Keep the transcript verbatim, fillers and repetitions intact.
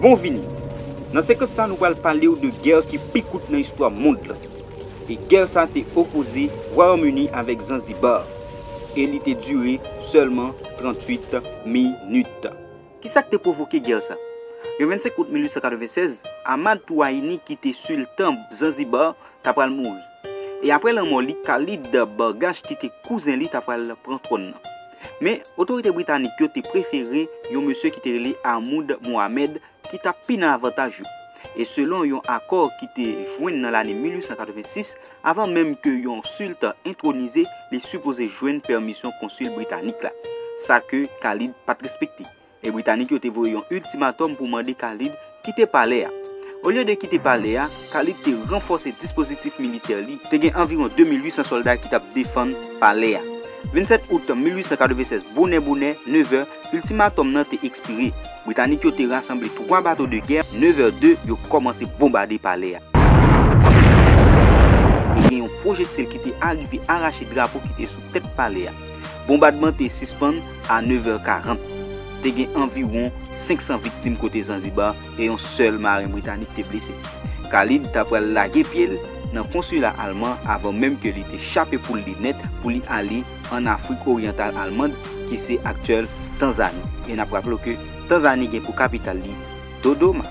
Bon vini! Nan sekans sa nou pral pale w de gè ki pi kout nan istwa mond lan. E gè sa te opoze Wayòm Ini avèk Zanzibar. E li te dire sèlman tranntuit minit. Kisa k te pwovoke gè sa? Le vennsenk out mil uit san katrevennsèz, Ahmad Touaini ki te siltan Zanzibar ta pral mouri. E apre lanmò li, Khalid Bargash ki te kouzen li ta pral pran twòn nan. Men, otorite britanik yo te prefere yon mesye ki te rele Ahmoud Mohamed ki t ap pi nan avantaj yo. E selon yon akò ki te jwenn nan lane mil uit san katrevensis, avan menm ke yon siltan entwonize, li sipoze jwenn pèmisyon konsil britanik la. Sa ke Khalid pa t respekte. E britanik yo te voye yon iltimatòm pou mande Khalid kite palè a. Olye de kite palè a, Khalid te ranfòse dispozitif militè li. Te gen anviwon de mil uit san sòlda ki t ap defann palè a. Vennsèt out mil uit san katrevennsèz, bonè bonè, nevè, iltimatòm nan te ekspire. Britanik yo te rasanble twa bato de gè, nevè de, yo kòmanse bonbade palè a. Te gen yon pwojektil ki te arive arache drapo ki te sou tèt palè a. Bonbadman te sispann a nevè karant. Te gen anviwon senk san viktim kote Zanzibar e yon sèl maren britanik te blese. Khalid ta pral lage pye l nan konsila alman avan menm ke li te chape poul li nèt pou li ale ann Afrik Oryantal Almand, ki se aktyèl Tanzani. E n ap raple w ke Tanzani gen pou kapital li Dodoma.